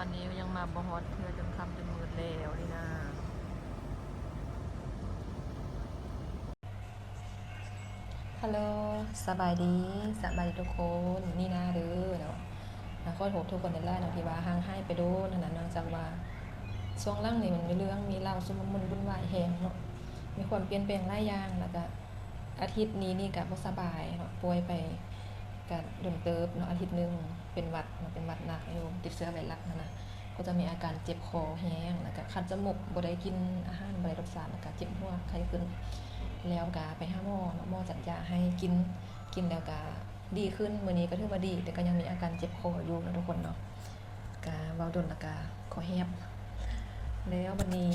ອັນນີ້ຍັງມາບໍ່ຮອດເທື່ອ ຈົນຄ່ຳຈົນມືດແລ້ວນີ້ນາ. ຮັລໂຫຼ ສະບາຍດີ ສະບາຍດີທຸກຄົນ ນີ້ນາເດີເນາະ. ຂໍໂທດທຸກຄົນຫຼາຍໆເນາະ ທີ່ວ່າຫ່າງຫາຍໄປດົນຫັ້ນນະ ເນື່ອງຈາກວ່າຊ່ວງຫຼັງນີ້ມັນມີເລື່ອງມີລາວຊຸມມຸນວຸ່ນວາຍແຮງເນາະ ມີຄວາມປ່ຽນແປງຫຼາຍຢ່າງ ແລ້ວກະ ອາທິດນີ້ນີ້ກະບໍ່ສະບາຍເນາະ ປ່ວຍໄປກະດົນເຕີບເນາະ ອາທິດໜຶ່ງ ເປັນຫວັດເນາະ ເປັນຫວັດໜັກຢູ່ ຕິດເຊື້ອໄວຣັສຫັ້ນນະ ກໍຈະມີອາການເຈັບຄໍແຮງ ແລ້ວກະຄັນຈະໝົກ ບໍ່ໄດ້ກິນອາຫານ ບໍ່ໄດ້ລົດຊາດ ແລ້ວກະເຈັບຫົວ ໄຂ້ຂຶ້ນ ແລ້ວກະໄປຫາໝໍເນາະ ໝໍຈັດຢາໃຫ້ກິນ ກິນແລ້ວກະດີຂຶ້ນ ມື້ນີ້ກໍຖືວ່າດີ ແຕ່ກໍຍັງມີອາການເຈັບຄໍຢູ່ເນາະທຸກຄົນເນາະ. ກະເວົ້າດົນແລ້ວກະຄໍແຫບ ແລ້ວບັດນີ້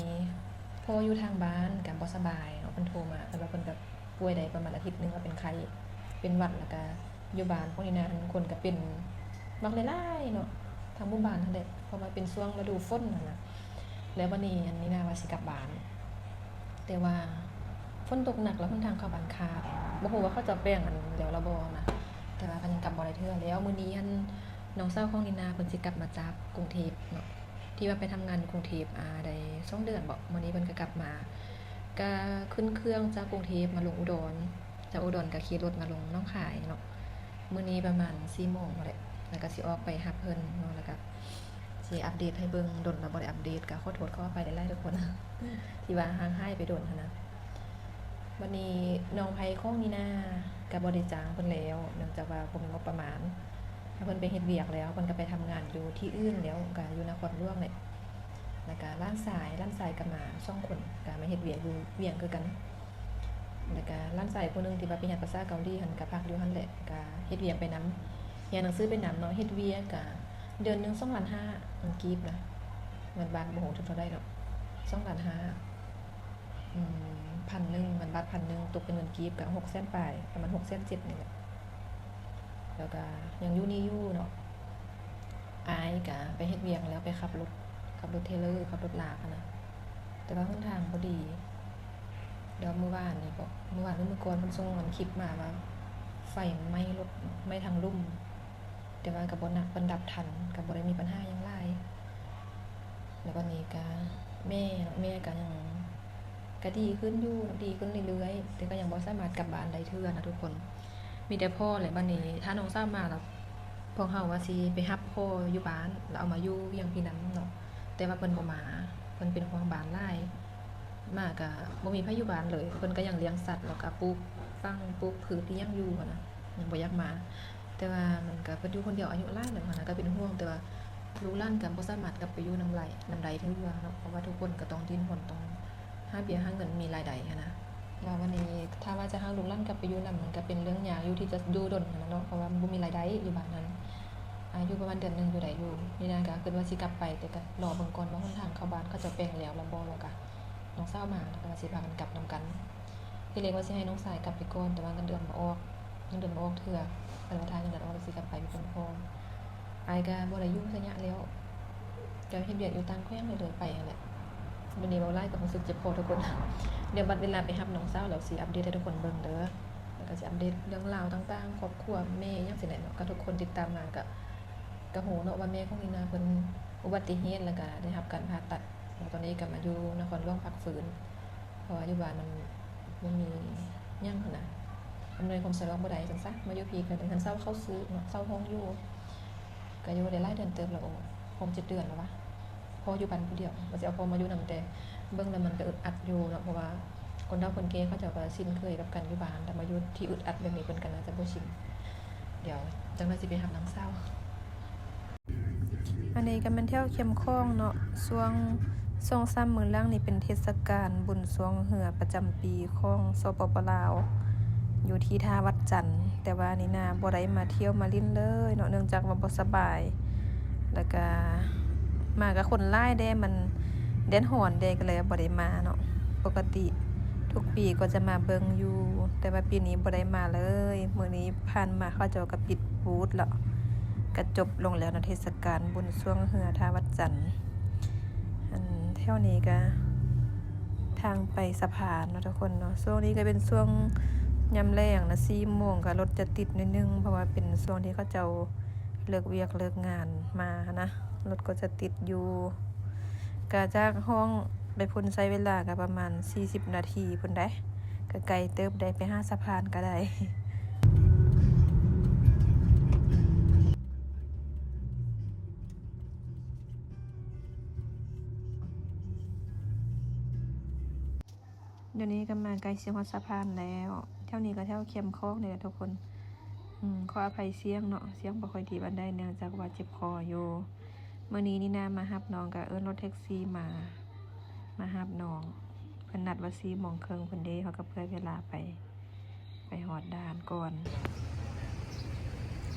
ພໍ່ຢູ່ທາງບ້ານກະບໍ່ສະບາຍເນາະ ເພິ່ນໂທມາ ເພິ່ນວ່າເພິ່ນກະປ່ວຍໄດ້ປະມານອາທິດໜຶ່ງ ວ່າເປັນໄຂ້ເປັນຫວັດ ແລ້ວກະຢູ່ບ້ານຂອງນີນາຫັ້ນ ຄົນກະເປັນບັກຫຼາຍໆເນາະ ທັງໝູ່ບ້ານຫັ້ນແຫຼະ ເພາະວ່າເປັນຊ່ວງລະດູຝົນຫັ້ນນະ. ແລ້ວບັດນີ້ອັນ ນີນາວ່າຊິກັບບ້ານ ແຕ່ວ່າຝົນຕົກໜັກ ແລ້ວຫົນທາງເຂົ້າບ້ານຂາດ ບໍ່ຮູ້ວ່າເຂົາເຈົ້າແປງອັນແລ້ວລະບໍ່ນະ ແຕ່ວ່າກໍຍັງກັບບໍ່ໄດ້ເທື່ອ. ແລ້ວມື້ນີ້ຫັ້ນ ນ້ອງສາວຂອງນີນາເພິ່ນຊິກັບມາຈາກກຸງເທບເນາະ ທີ່ວ່າໄປທຳງານຢູ່ກຸງເທບ ອາ ໄດ້ສອງເດືອນບໍ ມື້ນີ້ເພິ່ນກໍກັບມາ ກະຂຶ້ນເຄື່ອງຈາກກຸງເທບມາລົງອຸດອນ ຈາກອຸດອນກະຂີ່ລົດມາລົງໜອງຄາຍເນາະ. ມື້ນີ້ປະມານສີ່ໂມງພຸ້ນແຫຼະ ແລ້ວກະຊິອອກໄປຮັບເພິ່ນເນາະ ແລ້ວກະຊິອັບເດດໃຫ້ເບິ່ງ ດົນລະບໍ່ໄດ້ອັບເດດ ກະຂໍໂທດຂໍອະໄພຫຼາຍໆທຸກຄົນ ທີ່ວ່າຫ່າງຫາຍໄປດົນຫັ້ນນະ. ບັດນີ້ນ້ອງໃພ້ຂອງນີນາກະບໍ່ໄດ້ຈ້າງເພິ່ນແລ້ວ ເນື່ອງຈາກວ່າບໍ່ມີງົບປະມານ ເພິ່ນໄປເຮັດວຽກແລ້ວ ເພິ່ນກະໄປທຳງານຢູ່ທີ່ອື່ນແລ້ວ ກະຢູ່ນະຄອນຫຼວງແຫຼະ. ແລ້ວກະຫຼານຊາຍ ຫຼານຊາຍກະມາສອງຄົນ ກະມາເຮັດວຽກຢູ່ວຽງຄືກັນ. ແລ້ວກະຫຼານຊາຍຜູ້ໜຶ່ງທີ່ວ່າໄປຮຽນພາສາເກົາຫຼີຫັ້ນ ກະພັກຢູ່ຫັ້ນແຫຼະ ກະເຮັດວຽກໄປນຳ ຮຽນໜັງສືໄປນຳເນາະ ເຮັດວຽກກະເດືອນໜຶ່ງສອງລ້ານຫ້າເງິນກີບນະ ເງິນບາດບໍ່ຮູ້ເທົ່າໃດເນາະ ສອງລ້ານຫ້າ ອືມ ພັນໜຶ່ງ ເງິນບາດພັນໜຶ່ງ ຕົກເປັນເງິນກີບກະຫົກແສນປາຍ ປະມານຫົກແສນເຈັດນີ້ແຫຼະ. ແລ້ວກະຍັງຢູ່ນີ້ຢູ່ເນາະ ອ້າຍກະໄປເຮັດວຽກແລ້ວ ໄປຂັບລົດ ຂັບລົດເທເລີ ຂັບລົດລາກຫັ້ນນະ ແຕ່ວ່າຫົນທາງບໍ່ດີ. ແລ້ວມື້ວານນີ້ບໍ ມື້ວານຫຼືມື້ກ່ອນ ເພິ່ນສົ່ງອັນຄລິບມາວ່າໄຟໄໝ້ລົດ ໄໝ້ທາງລຸ່ມ ແຕ່ວ່າກໍບໍ່ໜັກ ເພິ່ນດັບທັນ ກໍບໍ່ໄດ້ມີບັນຫາຫຍັງຫຼາຍ. ແລ້ວບັດນີ້ກະແມ່ເນາະ ແມ່ກະຍັງ ກະດີຂຶ້ນຢູ່ເນາະ ດີຂຶ້ນເລື້ອຍໆ ແຕ່ກໍຍັງບໍ່ສາມາດກັບບ້ານໄດ້ເທື່ອນະທຸກຄົນ ມີແຕ່ພໍ່ແຫຼະ. ບັດນີ້ຖ້ານ້ອງສາວມາແລ້ວ ພວກເຮົາວ່າຊິໄປຮັບພໍ່ຢູ່ບ້ານ ແລ້ວເອົາມາຢູ່ວຽງພີນຳເນາະ ແຕ່ວ່າເພິ່ນບໍ່ມາ ເພິ່ນເປັນຫ່ວງບ້ານຫຼາຍ ມາກະບໍ່ມີໃຜຢູ່ບ້ານເລີຍ ເພິ່ນກະຍັງລ້ຽງສັດ ແລ້ວກະປູກຝັງ ປູກພືດອີ່ຫຍັງຢູ່ຫັ້ນນະ ຍັງບໍ່ຢາກມາ. ແຕ່ວ່າມັນກະ ເພິ່ນຢູ່ຄົນດຽວ ອາຍຸຫຼາຍແລ້ວຫັ້ນນະ ກະເປັນຫ່ວງ ແຕ່ວ່າລູກຫຼານກະບໍ່ສາມາດກັບໄປຢູ່ນຳໄດ້ ນຳໃດເທື່ອເນາະ ເພາະວ່າທຸກຄົນກະຕ້ອງດີ້ນຮົນ ຕ້ອງຫາວຽກຫາເງິນ ມີລາຍໄດ້ຫັ້ນນະ. ແລ້ວບັດນີ້ຖ້າວ່າຈະໃຫ້ລູກຫຼານກັບໄປຢູ່ນຳ ມັນກະເປັນເລື່ອງຍາກຢູ່ທີ່ຈະຢູ່ດົນຫັ້ນນະເນາະ ເພາະວ່າມັນບໍ່ມີລາຍໄດ້ຢູ່ບ້ານຫັ້ນ. ອາ ຢູ່ປະມານເດືອນໜຶ່ງຢູ່ໄດ້ຢູ່ ນີນາກະຄິດວ່າຊິກັບໄປ ແຕ່ກະລໍເບິ່ງກ່ອນວ່າຫົນທາງເຂົ້າບ້ານເຂົາເຈົ້າແປງແລ້ວລະບໍ່ ແລ້ວກະນ້ອງສາວມາ ແລ້ວກະວ່າຊິພາກັນກັບນຳກັນ. ທີແລກວ່າຊິໃຫ້ນ້ອງຊາຍກັບໄປກ່ອນ ແຕ່ວ່າເງິນເດືອນບໍ່ອອກ ເງິນເດືອນບໍ່ອອກເທື່ອ ເພິ່ນວ່າຖ້າເງິນເດືອນອອກຊິກັບໄປເປັນຄົນພໍ່. ອ້າຍກະບໍ່ໄດ້ຢູ່ໄສຍະແລ້ວ ກະເຮັດວຽກຢູ່ຕ່າງແຂວງເລື້ອຍໆໄປຫັ້ນແຫຼະ. ມື້ນີ້ເວົ້າຫຼາຍກະຮູ້ສຶກເຈັບຄໍທຸກຄົນ. ດຽວບັດເວລາໄປຮັບນ້ອງສາວແລ້ວຊິອັບເດດໃຫ້ທຸກຄົນເບິ່ງເດີ ແລ້ວກະຊິອັບເດດເລື່ອງລາວຕ່າງໆ ຄອບຄົວແມ່ຫຍັງຊີ້ແຫຼະເນາະ ກະທຸກຄົນຕິດຕາມມາກະ ກະຮູ້ເນາະວ່າແມ່ຂອງນີນາເພິ່ນອຸບັດຕິເຫດ ແລ້ວກະໄດ້ຮັບການຜ່າຕັດ ແລ້ວຕອນນີ້ກະມາຢູ່ນະຄອນຫຼວງພັກຟື້ນ ເພາະວ່າຢູ່ບ້ານມັນບໍ່ມີຫຍັງຫັ້ນນະ ອຳນວຍຄວາມສະດວກບໍ່ໄດ້ຊັ້ນຊະ. ມາຢູ່ພີ້ກະໄດ້ເຮືອນເຊົ່າເຂົ້າຊື້ເນາະ ເຊົ່າຫ້ອງຢູ່ ກະຢູ່ໄດ້ຫຼາຍເດືອນເຕີບແລ້ວ ຫົກເຈັດເດືອນແລ້ວວະ ພໍ່ຢູ່ບ້ານຜູ້ດຽວ ວ່າຊິເອົາພໍ່ມາຢູ່ນຳ ແຕ່ເບິ່ງແລ້ວມັນກະອຶດອັດຢູ່ເນາະ ເພາະວ່າຄົນເຖົ້າຄົນແກ່ເຂົາເຈົ້າກະຊິນເຄີຍກັບການຢູ່ບ້ານ ແລ້ວມາຢູ່ທີ່ອຶດອັດແບບນີ້ເພິ່ນກະໜ້າຈະບໍ່ຊິນ. ດຽວຈັກໜ້ອຍຊິໄປຮັບນ້ອງສາວ. ອັນນີ້ກະແມ່ນແຖວເຂມຂອງເນາະ ຊ່ວງສອງສາມມື້ຫຼັງນີ້ເປັນເທດສະການບຸນຊ່ວງເຮືອປະຈຳປີຂອງ ສປປ ລາວ ຢູ່ທີ່ທ່າວັດຈັນ ແຕ່ວ່ານີນາບໍ່ໄດ້ມາທ່ຽວມາຫຼິ້ນເລີຍເນາະ ເນື່ອງຈາກວ່າບໍ່ສະບາຍ ແລ້ວກະມາກະຄົນຫຼາຍແດ່ ມັນແດດຮ້ອນແດ່ ກະເລີຍບໍ່ໄດ້ມາເນາະ. ປົກກະຕິທຸກປີກໍຈະມາເບິ່ງຢູ່ ແຕ່ວ່າປີນີ້ບໍ່ໄດ້ມາເລີຍ ມື້ນີ້ຜ່ານມາເຂົາເຈົ້າກະປິດບູດແລ້ວ ກະຈົບລົງແລ້ວເນາະ ເທດສະການບຸນຊ່ວງເຮືອທ່າວັດຈັນ. ອັນແຖວນີ້ກະທາງໄປສະພານເນາະທຸກຄົນເນາະ ຊ່ວງນີ້ກະເປັນຊ່ວງຍາມແລງນະ ສີ່ໂມງກະລົດຈະຕິດໜ້ອຍໜຶ່ງ ເພາະວ່າເປັນຊ່ວງທີ່ເຂົາເຈົ້າເລີກວຽກເລີກງານມາຫັ້ນນະ. ລົດກໍຈະຕິດຢູ່ ກະຈາກຫ້ອງໄປພຸ້ນໃຊ້ເວລາກະປະມານສີ່ສິບນາທີພຸ້ນໃດ໋ ກະໄກເຕີບໃດ໋ ໄປຫາສະພານກະໄດ້. ດຽວນີ້ກໍມາໃກ້ຊິຮອດສະພານແລ້ວ. ແຖວນີ້ກໍແຖວແຄມຄອງນີ້ແຫຼະທຸກຄົນ. ອືມ ຂໍອະໄພສຽງເນາະ, ສຽງບໍ່ຄ່ອຍດີປານໃດ ເນື່ອງຈາກວ່າເຈັບຄໍຢູ່. ມື້ນີ້ນີນາມາຮັບນ້ອງ ກໍເອີ້ນລົດແທັກຊີມາ ມາຮັບນ້ອງ. ເພິ່ນນັດວ່າສີ່ໂມງເຄິ່ງພຸ້ນເດ້, ເຮົາກໍເຜື່ອເວລາໄປ. ໄປຮອດດ່ານກ່ອນ.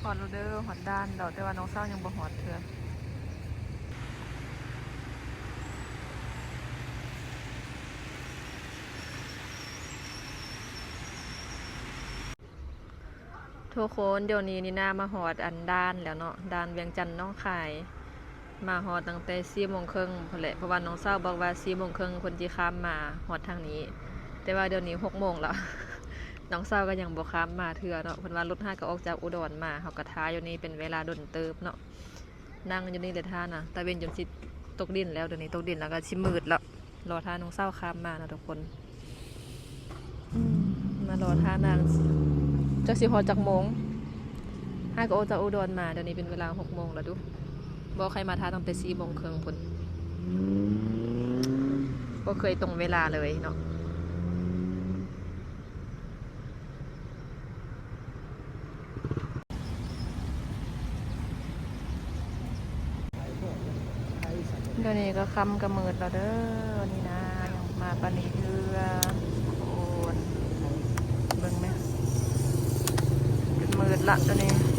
ຮອດແລ້ວເດີ, ຮອດດ່ານແລ້ວ, ແຕ່ວ່ານ້ອງສາວຍັງບໍ່ຮອດເທື່ອ. ທຸກຄົນ, ດຽວນີ້ນີນາມາຮອດອັນດ່ານແລ້ວເນາະ, ດ່ານວຽງຈັນໜອງຄາຍ. ມາຮອດຕັ້ງແຕ່ສີ່ໂມງເຄິ່ງພຸ້ນແຫຼະ, ເພາະວ່ານ້ອງສາວບອກວ່າສີ່ໂມງເຄິ່ງເພິ່ນຊິຂ້າມມາຮອດທາງນີ້, ແຕ່ວ່າດຽວນີ້ຫົກໂມງແລ້ວ ນ້ອງສາວກໍຍັງບໍ່ຂ້າມມາເທື່ອເນາະ. ເພິ່ນວ່າລົດຫາກໍອອກຈາກອຸດອນມາ, ເຮົາກໍຖ້າຢູ່ນີ້ເປັນເວລາດົນເຕີບເນາະ, ນັ່ງຢູ່ນີ້ແຫຼະຖ້ານະ, ຕາເວັນຈົນຊິຕົກດິນແລ້ວ, ດຽວນີ້ຕົກດິນແລ້ວກໍຊິມືດແລ້ວ. ລໍຖ້ານ້ອງສາວຂ້າມມານະທຸກຄົນ. ອືມ ມາລໍຖ້ານາງ ຈັກຊິຮອດຈັກໂມງ. ຫາກໍອອກຈາກອຸດອນມາ, ດຽວນີ້ເປັນເວລາຫົກໂມງແລ້ວດຸ. ບໍ່ເຄີຍມາຖ້າຕັ້ງແຕ່ສີ່ໂມງເຄິ່ງພຸ້ນ, ບໍ່ເຄີຍຕົງເວລາເລີຍເນາະ. ດຽວນີ້ກໍຄ່ຳກໍມືດແລ້ວເດີ. ນີ້ນະ ຍັງມາປານນີ້ເທື່ອ. ໂອ້ຍ ເບິ່ງແມະ ຈົນມືດລະຕົວນີ້.